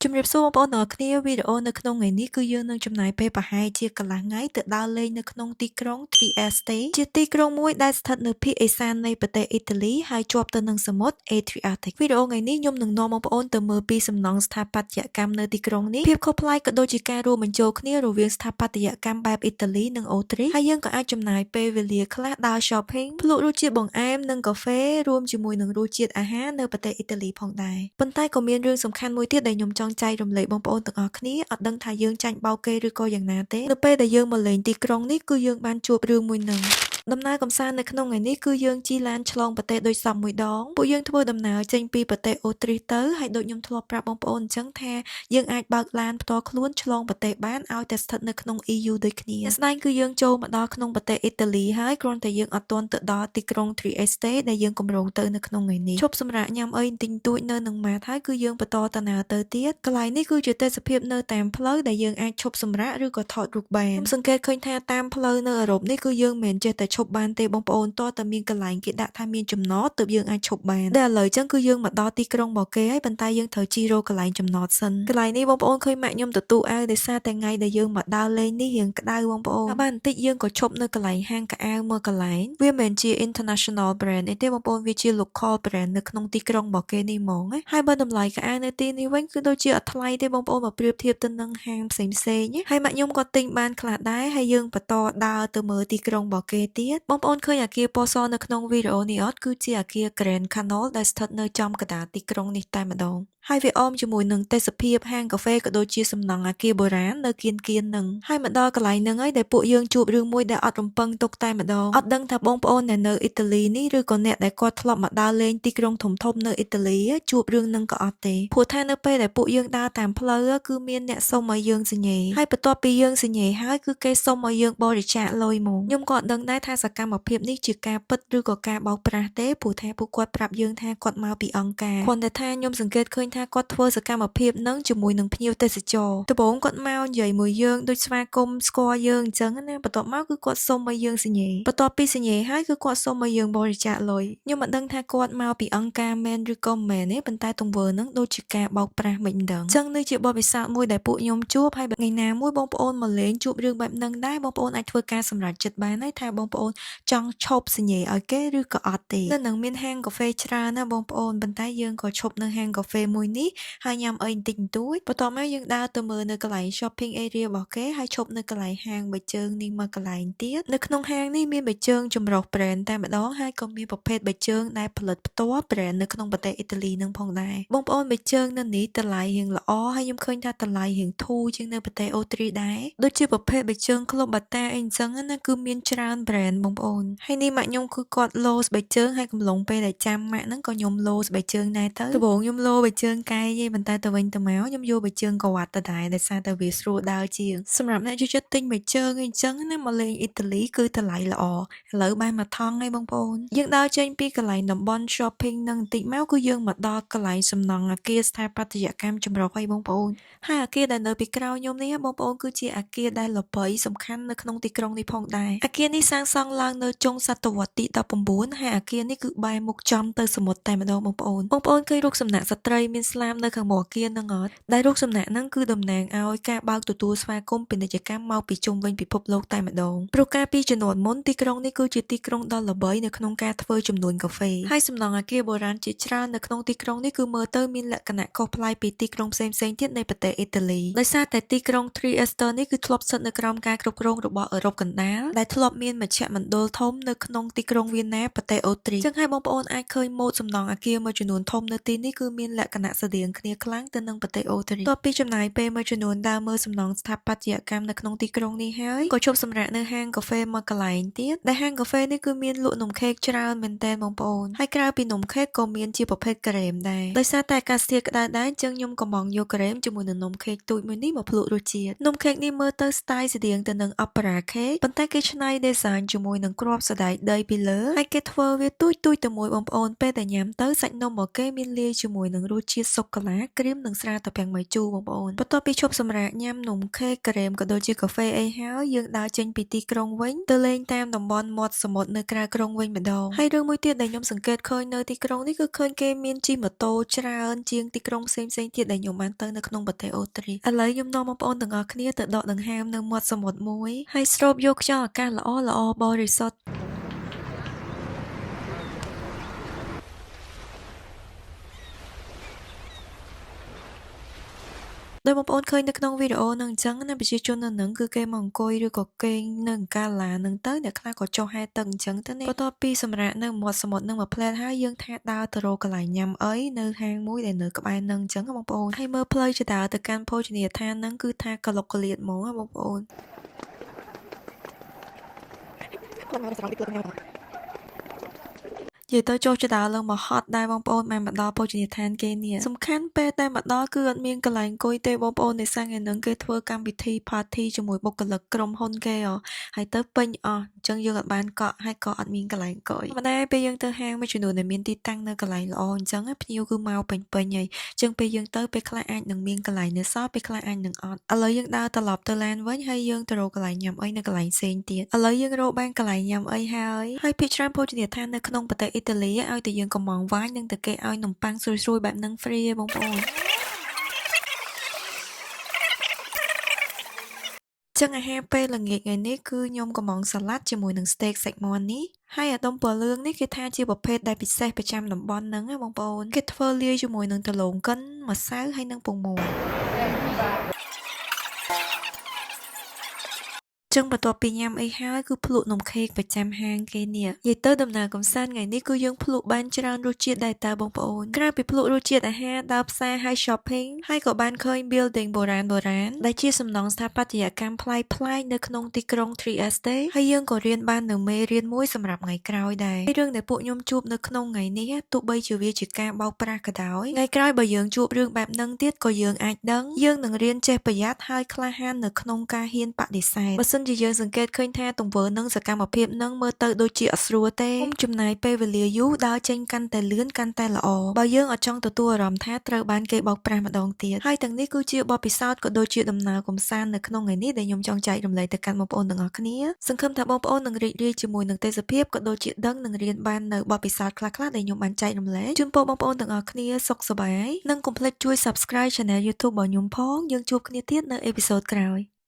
ជំរាបសួរបងប្អូនទាំងអស់គ្នាវីដេអូនៅក្នុងថ្ងៃនេះគឺយើងនឹងចំណាយពេលប្រហែលជាកន្លះថ្ងៃទៅដើរលេងនៅក្នុងទីក្រុង Trieste ជាទីក្រុងមួយដែលស្ថិតនៅភាគឦសាននៃប្រទេសអ៊ីតាលីហើយជាប់ទៅនឹងសមុទ្រ Adriatic វីដេអូថ្ងៃនេះខ្ញុំនឹងនាំបងប្អូនទៅមើលពីសំណង់ស្ថាបត្យកម្មនៅទីក្រុងនេះភាពខុសប្លែកក៏ដូចជាការរួមបញ្ចូលគ្នារវាងស្ថាបត្យកម្មបែបអ៊ីតាលីនិងអូទ្រីសហើយយើងក៏អាចចំណាយពេលវេលាខ្លះដើរ shopping ភ្លក់រសជាតិបង្អែមនិងកាហ្វេរួមជាមួយនឹងរសជាតិអាហារនៅប្រទេសអ៊ីតាលីផងដែរប៉ុន្តែក៏មានរឿងសំខាន់មួយទៀតដែលខ្ញុំចង់ចែករំលែកបងប្អូនទាំងអស់គ្នាអត់ដឹងថាយើងចាញ់បោកគេឬក៏យ៉ាងណាទេនៅពេលដែលយើងមកលេងទីក្រុងនេះគឺយើងបានជួបរឿងមួយនឹងដំណើរកម្សាន្តនៅក្នុងថ្ងៃនេះគឺយើងជិះឡានឆ្លងប្រទេសដូចសព្វមួយដងពួកយើងធ្វើដំណើរចេញពីប្រទេសអូទ្រីសទៅហើយដូចខ្ញុំធ្លាប់ប្រាប់បងប្អូនអញ្ចឹងថាយើងអាចបើកឡានផ្ទាល់ខ្លួនឆ្លងប្រទេសបានឲ្យតែស្ថិតនៅក្នុង EU ដូចគ្នាស្ដែងគឺយើងចូលមកដល់ក្នុងប្រទេសអ៊ីតាលីហើយគ្រាន់តែយើងអត់ទាន់ទៅដល់ទីក្រុង Trieste ដែលយើងគម្រោងទៅនៅក្នុងថ្ងៃនេះឈប់សម្រាកញ៉ាំអីបន្តិចបន្តួចនៅនឹងម៉ាតហើយគឺយើងបន្តដំណើរទៅទៀតកន្លែងនេះគឺជាទេសភាពនៅតាមផ្លូវដែលយើងអាចឈប់សម្រាកឬក៏ថតរូបបានខ្ញុំសង្កេតឃើញថាតាមផ្លូវនៅអឺរ៉ុបនេះគឺយើងមិនមែនចេះតែឈប់បានទេបងប្អូនតើតែមានកន្លែងគេដាក់ថាមានចំណតទើបយើងអាចឈប់បានតែឥឡូវចឹងគឺយើងមកដល់ទីក្រុងរបស់គេហើយប៉ុន្តែយើងត្រូវជិះរកកន្លែងចំណតសិនកន្លែងនេះបងប្អូនឃើញម៉ាក់ខ្ញុំទទួលអាវដោយសារតែថ្ងៃដែលយើងមកដើរលេងនេះរៀងក្តៅបងប្អូនហើយបានបន្តិចយើងក៏ឈប់នៅកន្លែងហាងខោអាវមួយកន្លែងវាមិនមែនជា international brand អីទេបងប្អូនវាជា local brand នៅក្នុងទីក្រុងរបស់គេនេះហ្មងណាហើយបើតម្លៃខោអាវនៅទីនេះវិញគឺដូចជាអត់ថ្លៃទេបងប្អូនបើប្រៀបធៀបទៅនឹងហាងផ្សេងផ្សេងៗហើយម៉ាក់ខ្ញុំក៏ទិញបានខ្លះដែរហើយយើងបន្តដើរទៅមើលទីក្រុងរបស់គេទៀតបងប្អូនឃើញអាគារពណ៌សនៅក្នុងវីដេអូនេះអត់គឺជាអាគារ Grand Canal ដែលស្ថិតនៅចំកណ្ដាលទីក្រុងនេះតែម្ដងហើយវាអមជាមួយនឹងទេសភាពហាងកាហ្វេក៏ដូចជាសំណង់អាគារបុរាណនៅគៀនគៀននឹងហើយមកដល់កន្លែងហ្នឹងហើយដែលពួកយើងជួបរឿងមួយដែលអត់រំពឹងទុកតែម្ដងអត់ដឹងថាបងប្អូនដែលនៅអ៊ីតាលីនេះឬក៏អ្នកដែលគាត់ធ្លាប់មកដើរលេងទីក្រុងធំៗនៅអ៊ីតាលីជួបរឿងហ្នឹងក៏អត់ទេព្រោះថានៅពេលដែលពួកយើងដើរតាមផ្លូវគឺមានអ្នកសុំឲ្យយើងស៊ីញ៉េហើយបន្ទាប់ពីយើងស៊ីញ៉េហើយគឺគេសុំឲ្យយើងបរិច្ចាគលុយមកខ្ញុំក៏អត់ដឹងដែរថាសកម្មភាពនេះជាការពិតឬក៏ការបោកប្រាស់ទេព្រោះថាពួកគាត់ប្រាប់យើងថាគាត់មកពីអង្គការគ្រាន់តែថាខ្ញុំសង្កេតឃើញថាគាត់ធ្វើសកម្មភាពហ្នឹងជាមួយនឹងភ្ញៀវទេសចរដំបូងគាត់មកនិយាយមួយយើងដូចស្វាគមន៍ស្គាល់យើងអញ្ចឹងណាបន្ទាប់មកគឺគាត់សុំឲ្យយើងស៊ីញ៉េបន្ទាប់ពីស៊ីញ៉េហើយគឺគាត់សុំឲ្យយើងបរិច្ចាគលុយខ្ញុំមិនដឹងថាគាត់មកពីអង្គការមែនឬក៏មិនមែនទេប៉ុន្តែទង្វើហ្នឹងដូចជាការបោកប្រាស់មិនដឹងអញ្ចឹងនេះជាបទពិសោធន៍មួយដែលពួកខ្ញុំជួបហើយបើថ្ងៃណាមួយបងប្អូនមកលេងជួបរឿងបែបហ្នឹងដែរបងប្អូនអាចធ្វើការសម្រេចចិត្តបានហើយថាបងប្អូនចង់ឈប់ស៊ីញ៉េឲ្យគេឬក៏អត់ទេនៅនឹងមានហាងកាហ្វេច្រើនណាបងប្អូនប៉ុន្តែយើងក៏ឈប់នៅហាងកាហ្វេមួយនេះហើយញ៉ាំអីបន្តិចបន្តួចបន្ទាប់មកយើងដើរទៅមើលនៅកន្លែង shopping area របស់គេហើយឈប់នៅកន្លែងហាងបាយជើងនេះមួយកន្លែងទៀតនៅក្នុងហាងនេះមានបាយជើងចម្រុះ brand តែម្ដងហើយក៏មានប្រភេទបាយជើងដែលផលិតផ្ទាល់ brand នៅក្នុងប្រទេសអ៊ីតាលីនឹងផងដែរបងប្អូនបាយជើងនៅនេះតម្លៃរៀងល្អហើយខ្ញុំឃើញថាតម្លៃរៀងធូរជាងនៅប្រទេសអូទ្រីសដែរដូចជាប្រភេទបាយជើងក្លូបាតាអីអញ្ចឹងណាគឺមានច្រើន brand បងប្អូនហើយនេះម៉ាក់ខ្ញុំគឺគាត់លោស្បែកជើងហើយកំឡុងពេលដែលចាំម៉ាក់ហ្នឹងក៏ខ្ញុំលោស្បែកជើងដែរទៅដំបូងខ្ញុំលោបាយជើងកែងទេប៉ុន្តែទៅវិញទៅមកខ្ញុំយកបាយជើងក្រវ៉ាត់ទៅដែរដោយសារតែវាស្រួលដើរជាងសម្រាប់អ្នកចូលចិត្តទិញបាយជើងអីអញ្ចឹងណាមកលេងអ៊ីតាលីគឺតម្លៃល្អឥឡូវបានមកថង់ហើយបងប្អូនយើងដើរចេញពីកន្លែងតំបន់ shopping នឹងបន្តិចមកគឺយើងមកដល់កន្លែងសំណង់អគារស្ថាបត្យកម្មចម្រុះហើយបងប្អូនហើយអគារដែលនៅពីក្រោយខ្ញុំនេះបងប្អូនគឺជាអគារដែលល្បីសំខាន់នៅក្នុងទីក្រុងនេះផងដែរអគារនេះសាងសង់ឡើងនៅចុងសតវត្សទី19ហើយអគារនេះគឺបែរមុខចំទៅសមុទ្រតែម្ដងបងប្អូនបងប្អូនឃើញរូបសំណាកស្ត្រីមានស្លាមនៅខាងមុខអគារហ្នឹងអត់ដែលរូបសំណាកហ្នឹងគឺតំណាងឲ្យការបើកទទួលស្វាគមន៍ពាណិជ្ជកម្មមកពីជុំវិញពិភពលោកតែម្ដងព្រោះកាលពីជំនាន់មុនទីក្រុងនេះគឺជាទីក្រុងដ៏ល្បីនៅក្នុងការធ្វើជំនួញកាហ្វេហើយសំណង់អគារបុរាណជាច្រើននៅក្នុងទីក្រុងនេះគឺមើលទៅមានលក្ខណៈខុសប្លែកពីទីក្រុងផ្សេងៗទៀតនៃប្រទេសអ៊ីតាលីដោយសារតែទីក្រុង Trieste នេះគឺធ្លាប់ស្ថិតនៅក្រោមការគ្រប់គ្រងរបស់អឺរ៉ុបកណ្ដាលដែលធ្លាប់មានមជ្ឈមណ្ឌលធំនៅក្នុងទីក្រុងវៀនណាប្រទេសអូទ្រីសចឹងហើយបងប្អូនអាចឃើញម៉ូដសំណង់អគារមួយចំនួនធំនៅទីនេះគឺមានលក្ខណៈស្រដៀងគ្នាខ្លាំងទៅនឹងប្រទេសអូទ្រីសបន្ទាប់ពីចំណាយពេលមួយចំនួនដើរមើលសំណង់ស្ថាបត្យកម្មនៅក្នុងទីក្រុងនេះហើយក៏ឈប់សម្រាកនៅហាងកាហ្វេមួយកន្លែងទៀតដែលហាងកាហ្វេនេះគឺមានលក់នំខេកច្រើនមែនទែនបងប្អូនហើយក្រៅពីនំខេកក៏មានជាប្រភេទការ៉េមដែរដោយសារតែអាកាសធាតុក្តៅដែរអញ្ចឹងខ្ញុំកម្ម៉ង់យកការ៉េមជាមួយនឹងនំខេកទូចមួយនេះមកភ្លក់រសជាតិនំខេកនេះមើលទៅ style ស្តៀងទៅនឹង opera cake ប៉ុន្តែគេច្នៃ design ជាមួយនឹងគ្រាប់សណ្តែកដីពីលើហើយគេធ្វើវាទូចៗទៅមួយបងប្អូនពេលដែលញ៉ាំទៅសាច់នំរបស់គេមានលាយជាមួយនឹងរសជាតិ ជាតិសូកូឡាគ្រីមនិងស្រាត្រពាំងបាយជូរបងប្អូនបន្ទាប់ពីឈប់សម្រាកញ៉ាំនំខេកការ៉េមក៏ដូចជាកាហ្វេអីហើយយើងដើរចេញពីទីក្រុងវិញទៅលេងតាមតំបន់មាត់សមុទ្រនៅក្រៅក្រុងវិញម្ដងហើយរឿងមួយទៀតដែលខ្ញុំសង្កេតឃើញនៅទីក្រុងនេះគឺឃើញគេមានជិះម៉ូតូច្រើនជាងទីក្រុងផ្សេងៗទៀតដែលខ្ញុំបានទៅនៅក្នុងប្រទេសអូទ្រីសឥឡូវខ្ញុំនាំបងប្អូនទាំងអស់គ្នាទៅដកដង្ហើមនៅមាត់សមុទ្រមួយហើយស្រូបយកខ្យល់អាកាសល្អល្អបរិសុទ្ធ ដោយបងប្អូនឃើញនៅក្នុងវីដេអូហ្នឹងអញ្ចឹងណាប្រជាជននៅហ្នឹងគឺគេមកអង្គុយឬក៏គេងនៅអង្កាឡាហ្នឹងទៅអ្នកខ្លះក៏ចុះហែលទឹកអញ្ចឹងទៅណាបន្ទាប់ពីសម្រាកនៅមាត់សមុទ្រហ្នឹងមួយភ្លែតហើយយើងថាដើរទៅរកកន្លែងញ៉ាំអីនៅហាងមួយដែលនៅក្បែរហ្នឹងអញ្ចឹងណាបងប្អូនហើយមើលផ្លូវជដើរទៅកាន់ភោជនីយដ្ឋានហ្នឹងគឺថាកលុកកលៀតហ្មងណាបងប្អូន និយាយទៅចុះជដើរឡើងមកហត់ដែរបងប្អូនបានមកដល់ភោជនីយដ្ឋានគេនេះសំខាន់ពេលតែមកដល់គឺអត់មានកន្លែងអង្គុយទេបងប្អូនដោយសារថ្ងៃហ្នឹងគេធ្វើកម្មវិធី party ជាមួយបុគ្គលិកក្រុមហ៊ុនគេហ៎ហើយទៅពេញអស់អញ្ចឹងយើងអត់បានកក់ហើយក៏អត់មានកន្លែងអង្គុយធម្មតាពេលយើងទៅហាងមួយចំនួនដែលមានទីតាំងនៅកន្លែងល្អអញ្ចឹងភ្ញៀវគឺមកពេញពេញហើយអញ្ចឹងពេលយើងទៅពេលខ្លះអាចនឹងមានកន្លែងនៅសល់ពេលខ្លះអាចនឹងអត់ឥឡូវយើងដើរត្រឡប់ទៅឡានវិញហើយយើងទៅរកកន្លែងញ៉ាំអីនៅកន្លែងផ្សេងទៀតឥឡូវយើងរកបានកន្លែងញ៉ាំអីហើយហើយភាគច្រើនភោជនីយដ្ឋាននៅក្នុងប្រទេសអ៊ីតាលីឲ្យតែយើងកំងវ៉ាញនឹងតែគេឲ្យនំប៉័ងស្រួយៗបែបហ្នឹង free ឯងបងប្អូន ចឹងអាហារពេលល្ងាចថ្ងៃនេះគឺខ្ញុំកំងសាឡាត់ជាមួយនឹងស្តេកសាច់មាន់នេះហើយអាដុំពណ៌លឿងនេះគេថាជាប្រភេទដែលពិសេសប្រចាំតំបន់ហ្នឹងណាបងប្អូនគេធ្វើលាយជាមួយនឹងដំឡូងកិនម្សៅហើយនិងពងមាន់ចឹងបន្ទាប់ពីញ៉ាំអីហើយគឺភ្លក់នំខេកប្រចាំហាងគេនេះនិយាយទៅដំណើរកម្សាន្តថ្ងៃនេះគឺយើងភ្លក់បានច្រើនរសជាតិដែរតើបងប្អូនក្រៅពីភ្លក់រសជាតិអាហារដើរផ្សារហើយ shopping ហើយក៏បានឃើញ building បុរាណបុរាណដែលជាសំណង់ស្ថាបត្យកម្មប្លែកៗនៅក្នុងទីក្រុង Trieste ហើយយើងក៏រៀនបាននូវមេរៀនមួយសម្រាប់ថ្ងៃក្រោយដែរហើយរឿងដែលពួកខ្ញុំជួបនៅក្នុងថ្ងៃនេះទោះបីជាវាជាការបោកប្រាស់ក៏ដោយថ្ងៃក្រោយបើយើងជួបរឿងបែបហ្នឹងទៀតក៏យើងអាចដឹងយើងនឹងរៀនចេះប្រយ័ត្នហើយក្លាហាននៅក្នុងការហ៊ានបដិសេធបើសិនជាយើងសង្កេតឃើញថាទង្វើនឹងសកម្មភាពនឹងមើលទៅដូចជាអត់ស្រួលទេកុំចំណាយពេលវេលាយូរដើរចេញកាន់តែលឿនកាន់តែល្អបើយើងអត់ចង់ទទួលអារម្មណ៍ថាត្រូវបានគេបោកប្រាស់ម្ដងទៀតហើយទាំងនេះគឺជាបទពិសោធន៍ក៏ដូចជាដំណើរកម្សាន្តនៅក្នុងថ្ងៃនេះដែលខ្ញុំចង់ចែករំលែកទៅកាន់បងប្អូនទាំងអស់គ្នាសង្ឃឹមថាបងប្អូននឹងរីករាយជាមួយនឹងទេសភាពក៏ដូចជាដឹងនិងរៀនបាននៅបទពិសោធន៍ខ្លះៗដែលខ្ញុំបានចែករំលែកជូនពរបងប្អូនទាំងអស់គ្នាសុខសប្បាយនិងកុំភ្លេចជួយ Subscribe Channel YouTube របស់ខ្ញុំផងយើងជួបគ្នាទៀតនៅepisode ក្រោយ។